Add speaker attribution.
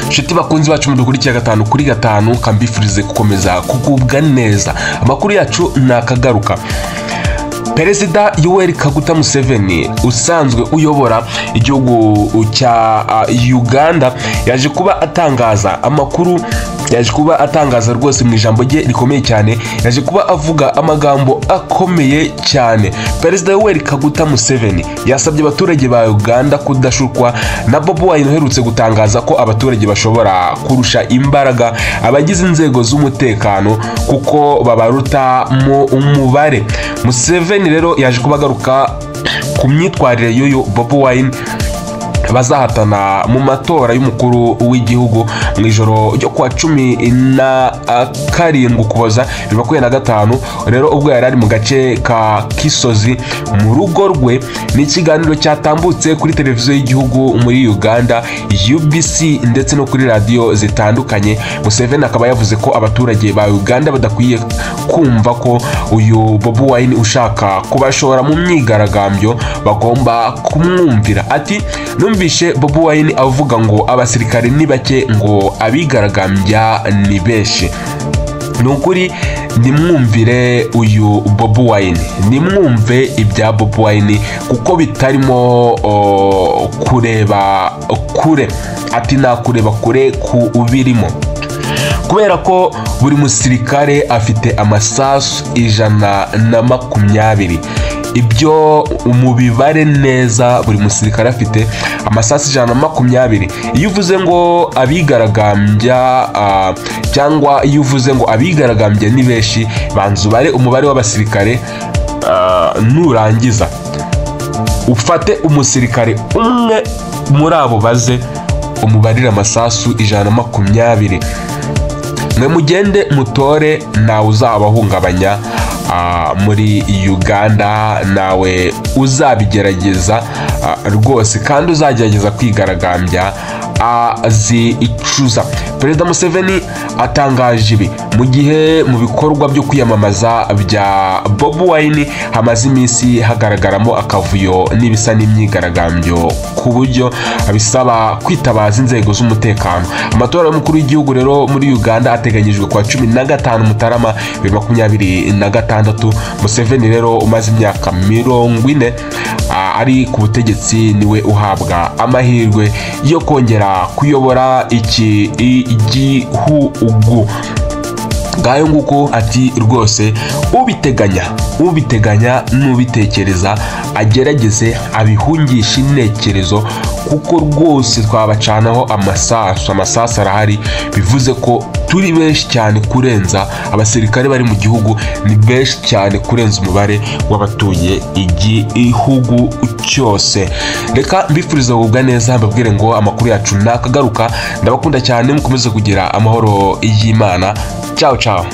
Speaker 1: Nshuti bakunzi bacu mudukurikiye 5 kuri 5, kambifurize gukomeza kugubwa neza. Amakuru yacu nakagaruka. Perezida Yoweri Kaguta Museveni usanzwe uyobora igihugu cya Uganda yaje kuba atangaza amakuru, yaje kuba atangaza rwose mu ijambo rye rikomeye cyane, yaje kuba avuga amagambo akomeye cyane. Perezida Yoweri Kaguta Museveni yasabye abaturage ba Uganda kudashukwa na Bobi Wine uherutse gutangaza ko abaturage bashobora kurusha imbaraga abagize inzego z'umutekano kuko babaruta mu umubare. Museveni rero yaje kubagaruka ku myitwarire y'uyu Bobi Wine bazahatana mu matora y'umukuru w'igihugu mu ijoro ryo kuwa 17 Ukuboza 2025. Rero ubwo yari ari mu gace ka Kisozi mu rugo rwe, ni ikiganiro cyatambutse kuri televiziyo y'igihugu muri Uganda UBC ndetse no kuri radiyo zitandukanye. Museveni akaba yavuze ko abaturage ba Uganda badakwiye kumva ko uyu Bobi Wine ushaka kubashora mu myigaragambyo bagomba kumwumvira. Ati numvishe Bobi Wine avuga ngo abasirikare ni bake, ngo abigaragambya ni benshi. Ni ukuri nimwumvire uyu Bobi Wine, nimwumve ibya Bobi Wine kuko bitarimo kureba kure. Ati nakureba kure ku ubirimo, kubera ko buri musirikare afite amasasu 120. Ibyo mubibare neza, buri musirikare afite amasasu 120. Iyo uvuze ngo abigaragambya cyangwa iyo uvuze ngo abigaragambya ni benshi, banza ubare umubare w'abasirikare, nurangiza ufate umusirikare umwe muri abo baze umubarire amasasu 120. Mwe mugende mutore, ntawe uzabahungabanya muri Uganda, nawe uzabigerageza rwose, kandi uzagerageza kwigaragambya azicuza. Perezida Museveni atangaje ibi mu gihe mu bikorwa byo kwiyamamaza bya Bobi Wine hamaze iminsi hagaragaramo akavuyo n'ibisa n'imyigaragambyo ku buryo bisaba kwitabaza inzego z'umutekano. Amatora y'umukuru w'igihugu rero muri Uganda ateganyijwe kuwa 15 Mutarama 2026. Museveni rero umaze imyaka 40 ari ku butegetsi niwe uhabwa amahirwe yo kongera kuyobora iki igihugu. Ngayo nguko, ati rwose ubiteganya n'ubitekereza agerageze abihungisha intekerezo, kuko rwose twabacanaho amasasu. Amasasu arahari, bivuze ko turi benshi cyane kurenza abasirikare bari mu gihugu, ni benshi cyane kurenza umubare w'abatuye igihugu cyose. Reka mbifuriza kugubwa neza, mbabwire ngo amakuru yacu nakagaruka. Ndabakunda cyane, mukomeze kugira amahoro y'Imana. Ciao ciao.